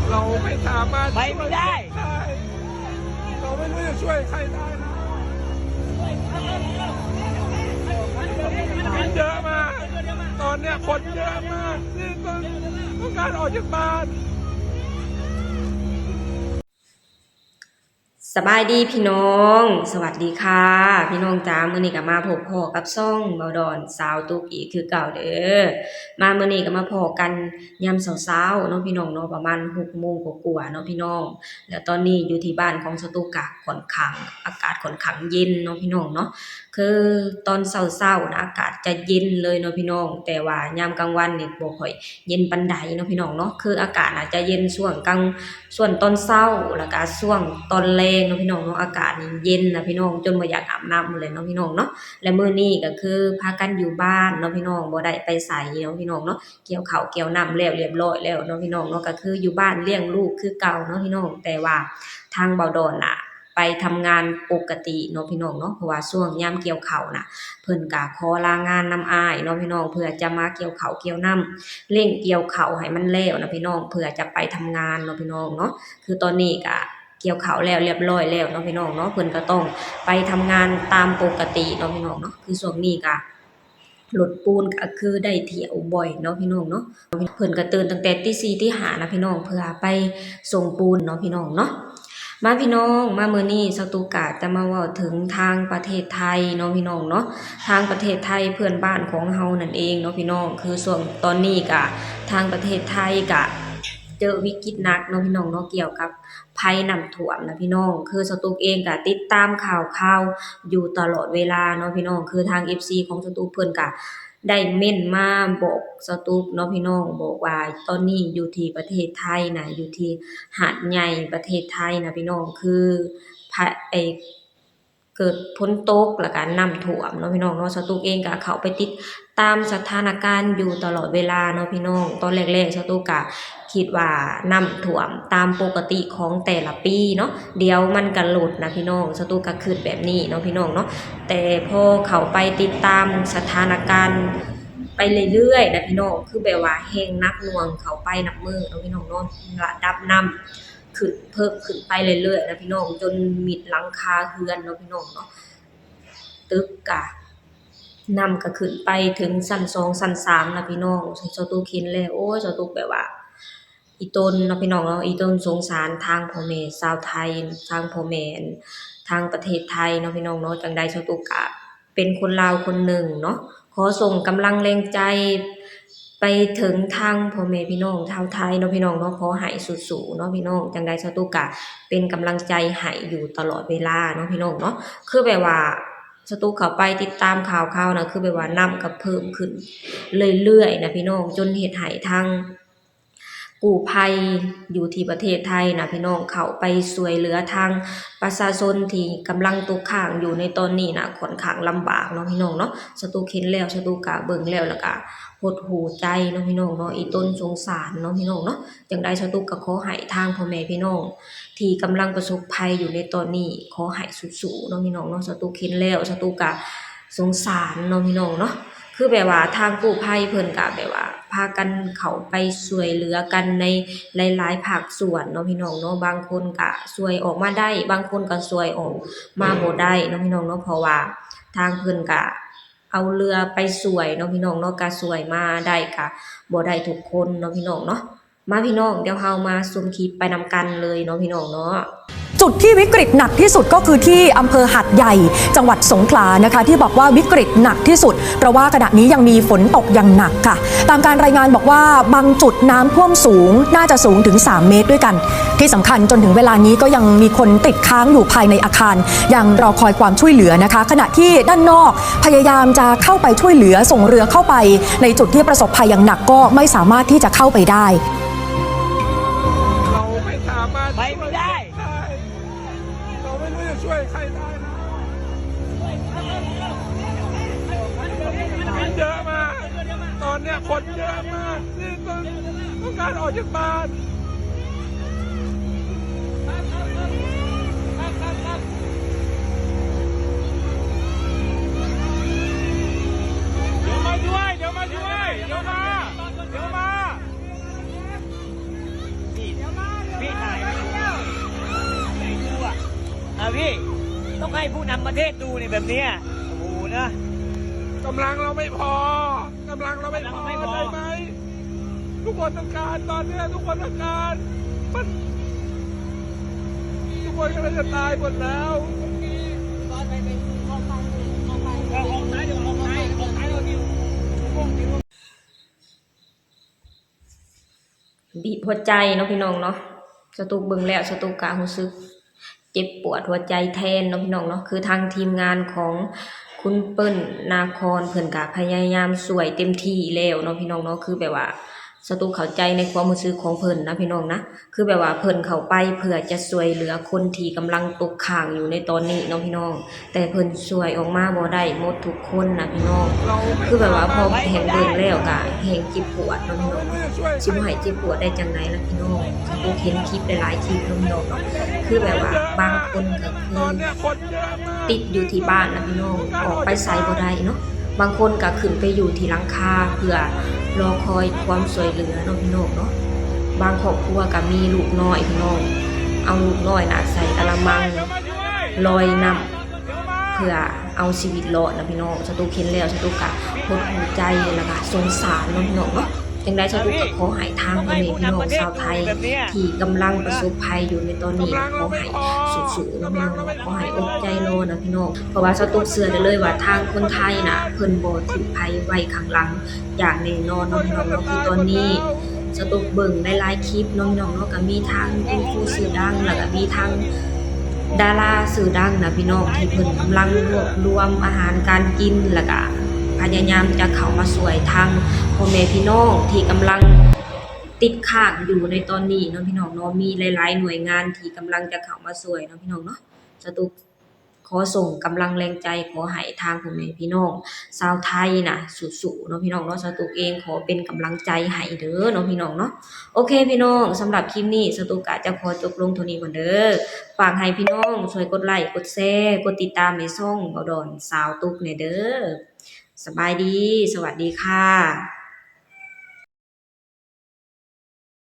เราไม่สามารถ ไปไม่ได้ ช่วยใครได้ เราไม่รู้จะช่วยใครได้แล้ว คนเยอะมาก ตอนเนี้ยคนเยอะมาก ที่ต้อง ต้องการออกจากบ้าน ສະບາຍດີພີ່ນ້ອງ ສະຫວັດດີຄ່ະພີ່ນ້ອງຈ້າ. ມື້ນີ້ກໍມາພົບພໍ້ກັບຊ່ອງເບົາດອນສາວຕຸກອີກຄືເກົ່າເດີ. ມາມື້ນີ້ກໍມາພໍ້ກັນຍາມເຊົ້າໆເນາະພີ່ນ້ອງເນາະ, ປະມານຫົກໂມງກວ່າໆເນາະພີ່ນ້ອງ. ແລ້ວຕອນນີ້ຢູ່ທີ່ບ້ານຂອງສາວຕຸກກະຂ້ອນຂ້າງ ອາກາດຂ້ອນຂ້າງເຢັນເນາະພີ່ນ້ອງເນາະ. ຄືຕອນເຊົ້າໆນະ ອາກາດຈະເຢັນເລີຍເນາະພີ່ນ້ອງ, ແຕ່ວ່າຍາມກາງວັນນີ້ບໍ່ຄ່ອຍເຢັນປານໃດເນາະພີ່ນ້ອງເນາະ. ຄືອາກາດອາດຈະເຢັນຊ່ວງກາງ ຊ່ວງຕອນເຊົ້າ ແລ້ວກະຊ່ວງຕອນແລງເນາະພີ່ນ້ອງເນາະ, ອາກາດນີ້ເຢັນນະພີ່ນ້ອງ ຈົນບໍ່ຢາກອາບນ້ຳເລີຍເນາະພີ່ນ້ອງເນາະ. ແລະມື້ນີ້ກໍຄືພາກັນຢູ່ບ້ານເນາະພີ່ນ້ອງ ບໍ່ໄດ້ໄປໃສເນາະພີ່ນ້ອງເນາະ. ກ່ຽວເຂົ້າກ່ຽວນ້ຳແລ້ວລຽບຮ້ອຍແລ້ວເນາະພີ່ນ້ອງເນາະ, ກໍຄືຢູ່ບ້ານລ້ຽງລູກຄືເກົ່າເນາະພີ່ນ້ອງ. ແຕ່ວ່າທາງເບົາດອນນະ ໄປທຳງານປົກກະຕິເນາະພີ່ນ້ອງເນາະ, ເພາະວ່າຊ່ວງຍາມກ່ຽວເຂົ້ານະ ເພິ່ນກະຂໍລາງານນຳອ້າຍເນາະພີ່ນ້ອງ ເພື່ອຈະມາກ່ຽວເຂົ້າກ່ຽວນ້ຳ ເລັ່ງກ່ຽວເຂົ້າໃຫ້ມັນແລ້ວນະພີ່ນ້ອງ ເພື່ອຈະໄປທຳງານເນາະພີ່ນ້ອງເນາະ. ຄືຕອນນີ້ກະກ່ຽວເຂົ້າແລ້ວລຽບຮ້ອຍແລ້ວເນາະພີ່ນ້ອງເນາະ, ເພິ່ນກໍຕ້ອງໄປທຳງານຕາມປົກກະຕິເນາະພີ່ນ້ອງເນາະ. ຄືຊ່ວງນີ້ກະ ລົດປູນກໍຄືໄດ້ທ່ຽວບ່ອຍເນາະພີ່ນ້ອງເນາະ. ເພິ່ນກໍຕື່ນຕັ້ງແຕ່ຕີສີ່ຕີຫ້ານະພີ່ນ້ອງ ເພື່ອໄປສົ່ງປູນເນາະພີ່ນ້ອງເນາະ. ມາພີ່ນ້ອງ ມາມື້ນີ້ສາວຕຸກກະຈະມາເວົ້າເຖິງທາງປະເທດໄທເນາະພີ່ນ້ອງເນາະ, ທາງປະເທດໄທເພື່ອນບ້ານຂອງເຮົານັ້ນເອງເນາະພີ່ນ້ອງ. ຄືຊ່ວງຕອນນີ້ກະ ທາງປະເທດໄທກະເຈີວິກິດໜັກເນາະພີ່ນ້ອງເນາະ ກ່ຽວກັບ ໄພນ້ຳຖ້ວມນະພີ່ນ້ອງ. ຄືສາວຕຸກເອງກະຕິດຕາມຂ່າວຄາວຢູ່ຕະຫຼອດເວລາເນາະພີ່ນ້ອງ. ຄືທາງເອັຟຊີຂອງສາວຕຸກເພິ່ນກະໄດ້ເມັ້ນມາບອກສາວຕຸກເນາະພີ່ນ້ອງ, ບອກວ່າຕອນນີ້ຢູ່ທີ່ປະເທດໄທນະ ຢູ່ທີ່ຫາດໃຫຍ່ປະເທດໄທນະພີ່ນ້ອງ ຄືພະ ໄອ້ ເກີດຝົນຕົກ ແລ້ວກະນ້ຳຖ້ວມເນາະພີ່ນ້ອງເນາະ. ສາວຕຸກເອງກະເຂົ້າໄປຕິດຕາມສະຖານະການຢູ່ຕະຫຼອດເວລາເນາະພີ່ນ້ອງ. ຕອນແລກໆສາວຕຸກກະຄິດວ່ານ້ຳຖ້ວມຕາມປົກກະຕິຂອງແຕ່ລະປີເນາະ, ດຽວມັນກະລົດນະພີ່ນ້ອງ. ສາວຕຸກກະຄຶດແບບນີ້ເນາະພີ່ນ້ອງເນາະ, ແຕ່ພໍເຂົ້າໄປຕິດຕາມສະຖານະການໄປເລື້ອຍໆນະພີ່ນ້ອງ ຄືແບບວ່າແຮງໜັກໜ່ວງເຂົ້າໄປນັບມື້ເນາະພີ່ນ້ອງເນາະ. ລະດັບນ້ຳ ຂຶ້ນ ເພີ່ມຂຶ້ນໄປເລື້ອຍໆນະພີ່ນ້ອງ ຈົນມິດຫຼັງຄາເຮືອນເນາະພີ່ນ້ອງເນາະ. ຕຶກກະ ນ້ຳກະຂຶ້ນໄປເຖິງຊັ້ນສອງຊັ້ນສາມນະພີ່ນ້ອງ. ສາວຕຸກເຫັນແລ້ວ ໂອ້ຍ ສາວຕຸກແບບວ່າອີ່ຕົນເນາະພີ່ນ້ອງເນາະ, ອີ່ຕົນສົງສານທາງພໍ່ແມ່ຊາວໄທ ທາງພໍ່ແມ່ທາງປະເທດໄທເນາະພີ່ນ້ອງເນາະ. ຈັ່ງໃດສາວຕຸກກະ ເປັນຄົນລາວຄົນໜຶ່ງເນາະ ຂໍສົ່ງກຳລັງແຮງໃຈໄປເຖິງທາງພໍ່ແມ່ພີ່ນ້ອງຊາວໄທເນາະພີ່ນ້ອງເນາະ. ຂໍໃຫ້ສູ້ໆເນາະພີ່ນ້ອງ, ຈັ່ງໃດສາວຕຸກກະເປັນກຳລັງໃຈໃຫ້ຢູ່ຕະຫຼອດເວລາເນາະພີ່ນ້ອງເນາະ. ຄືແບບວ່າສາວຕຸກເຂົ້າໄປຕິດຕາມຂ່າວຄາວນະ ຄືແບບວ່ານ້ຳກໍເພີ່ມຂຶ້ນເລື້ອຍໆນະພີ່ນ້ອງ ຈົນເຮັດໃຫ້ທາງ ກູ້ໄພຢູ່ທີ່ປະເທດໄທນະພີ່ນ້ອງ ເຂົ້າໄປຊ່ວຍເຫຼືອທາງປະຊາຊົນທີ່ກຳລັງຕົກຄ້າງຢູ່ໃນຕອນນີ້ນະ ຂ້ອນຂ້າງລຳບາກເນາະພີ່ນ້ອງເນາະ. ສາວຕຸກເຫັນແລ້ວ ສາວຕຸກກະເບິ່ງແລ້ວ ແລ້ວກະຫົດຫູ່ໃຈເນາະພີ່ນ້ອງເນາະ, ອີ່ຕົນສົງສານເນາະພີ່ນ້ອງເນາະ. ຈັ່ງໃດສາວຕຸກກະຂໍໃຫ້ທາງພໍ່ແມ່ພີ່ນ້ອງທີ່ກຳລັງປະສົບໄພຢູ່ໃນຕອນນີ້ ຂໍໃຫ້ສູ້ໆເນາະພີ່ນ້ອງເນາະ. ສາວຕຸກເຫັນແລ້ວ ສາວຕຸກກະ ສົງສານເນາະພີ່ນ້ອງເນາະ. ຄືແບບວ່າທາງກູ້ໄພເພິ່ນກະແບບວ່າພາກັນເຂົ້າໄປຊ່ວຍເຫຼືອກັນໃນຫຼາຍໆພາກສ່ວນເນາະພີ່ນ້ອງເນາະ. ບາງຄົນກະຊ່ວຍອອກມາໄດ້ ບາງຄົນກະຊ່ວຍອອກມາບໍ່ໄດ້ເນາະພີ່ນ້ອງເນາະ, ເພາະວ່າທາງເພິ່ນກະເອົາເຮືອໄປຊ່ວຍເນາະພີ່ນ້ອງເນາະ, ກະຊ່ວຍມາໄດ້ກະບໍ່ໄດ້ທຸກຄົນເນາະພີ່ນ້ອງເນາະ. ມາພີ່ນ້ອງ ດຽວເຮົາມາຊົມຄລິບໄປນຳກັນເລີຍເນາະພີ່ນ້ອງເນາະ. จุดที่วิกฤตหนักที่สุดก็คือที่อำเภอหาดใหญ่ จังหวัดสงขลานะคะ ที่บอกว่าวิกฤตหนักที่สุด เพราะว่าขณะนี้ยังมีฝนตกอย่างหนักค่ะ ตามการรายงานบอกว่าบางจุดน้ำท่วมสูง น่าจะสูงถึงสามเมตรด้วยกัน ที่สำคัญจนถึงเวลานี้ก็ยังมีคนติดค้างอยู่ภายในอาคาร ยังรอคอยความช่วยเหลือนะคะ ขณะที่ด้านนอกพยายามจะเข้าไปช่วยเหลือ ส่งเรือเข้าไป ในจุดที่ประสบภัยอย่างหนักก็ไม่สามารถที่จะเข้าไปได้ เราไม่สามารถ ไปไม่ได้ ช่วยใครได้ เราไม่รู้จะช่วยใครได้แล้ว คนเยอะมาก ตอนเนี้ยคนเยอะมาก ที่ต้อง ต้องการออกจากบ้าน เดี๋ยวมาช่วย เดี๋ยวมาช่วย เดี๋ยวมา เดี๋ยวมา เดี๋ยวมา เดี๋ยวมา ไม่ ผู้นำประเทศดูเนี่ยแบบเนี้ย โอ้โหนะ กำลังเราไม่พอ กำลังเราไม่พอ กำลังเราไม่พอ ใช่ไหม? ทุกคนต้องการ ตอนเนี้ยทุกคนต้องการ มัน ทุกคนกำลังจะตายหมดแล้ว เออ ออกซ้ายดีกว่า ออกซ้าย ออกซ้าย ออกซ้าย บีบหัวใจเนาะพี่น้องเนาะ สาวตุ๊กเบิ่งแล้ว สาวตุ๊กก็รู้สึกเจ็บปวดหัวใจแทนเนาะพี่น้องเนาะ คือทางทีมงานของคุณเปิ้ลนาคอน เพิ่นก็พยายามช่วยเต็มที่แล้วเนาะพี่น้องเนาะ คือแบบว่า สาวตุ๊กเข้าใจในความรู้สึกของเพิ่นนะพี่น้องนะ คือแบบว่าเพิ่นเข้าไปเพื่อจะช่วยเหลือคนที่กำลังตกค้างอยู่ในตอนนี้เนาะพี่น้อง แต่เพิ่นช่วยออกมาบ่ได้หมดทุกคนนะพี่น้อง คือแบบว่าพอแฮงเบิ่งแล้วก็แฮงเจ็บปวดเนาะพี่น้อง สิบ่ให้เจ็บปวดได้จั่งใดล่ะพี่น้อง สาวตุ๊กเห็นคลิปหลายๆคลิปเนาะพี่น้องเนาะ คือแบบว่าบางคนก็คือติดอยู่ที่บ้านนะพี่น้อง ออกไปไสบ่ได้เนาะ บางคนก็ขึ้นไปอยู่ที่หลังคาเพื่อรอคอยความช่วยเหลือเนาะพี่น้องเนาะ บางครอบครัวก็มีลูกน้อยพี่น้อง เอาลูกน้อยน่ะใส่กะละมังลอยน้ำเพื่อเอาชีวิตรอดนะพี่น้อง สาวตุ๊กเห็นแล้ว สาวตุ๊กก็หดหู่ใจแล้วก็สงสารเนาะพี่น้องเนาะ จั่งใดสาวตุ๊กก็ขอให้ทางพ่อแม่พี่น้องชาวไทยที่กำลังประสบภัยอยู่ในตอนนี้ ขอให้สู้ๆเนาะพี่น้องเนาะ ขอให้อดใจรอนะพี่น้อง เพราะว่าสาวตุ๊กเชื่อได้เลยว่าทางคนไทยน่ะ เพิ่นบ่ทิ้งไผไว้ข้างหลังอย่างแน่นอนเนาะพี่น้องเนาะ คือตอนนี้สาวตุ๊กเบิ่งหลายๆคลิปเนาะพี่น้องเนาะ ก็มีทั้งอินฟูชื่อดัง แล้วก็มีทั้งดาราชื่อดังนะพี่น้อง ที่เพิ่นกำลังรวบรวมอาหารการกิน แล้วก็พยายามจะเข้ามาช่วยทางพ่อแม่พี่น้องที่กำลังติดค้างอยู่ในตอนนี้เนาะพี่น้องเนาะ มีหลายๆหน่วยงานที่กำลังจะเข้ามาช่วยเนาะพี่น้องเนาะ สาวตุ๊ก ขอส่งกำลังแรงใจ ขอให้ทางพ่อแม่พี่น้องชาวไทยน่ะ สู้ๆเนาะพี่น้องเนาะ สาวตุ๊กเองขอเป็นกำลังใจให้เด้อเนาะพี่น้องเนาะ โอเคพี่น้อง สำหรับคลิปนี้สาวตุ๊กก็จะขอจบลงเท่านี้ก่อนเด้อ ฝากให้พี่น้องช่วยกดไลก์ กดแชร์ กดติดตามในช่องเบาดอนสาวตุ๊กแหน่เด้อ สบายดี สวัสดีค่ะ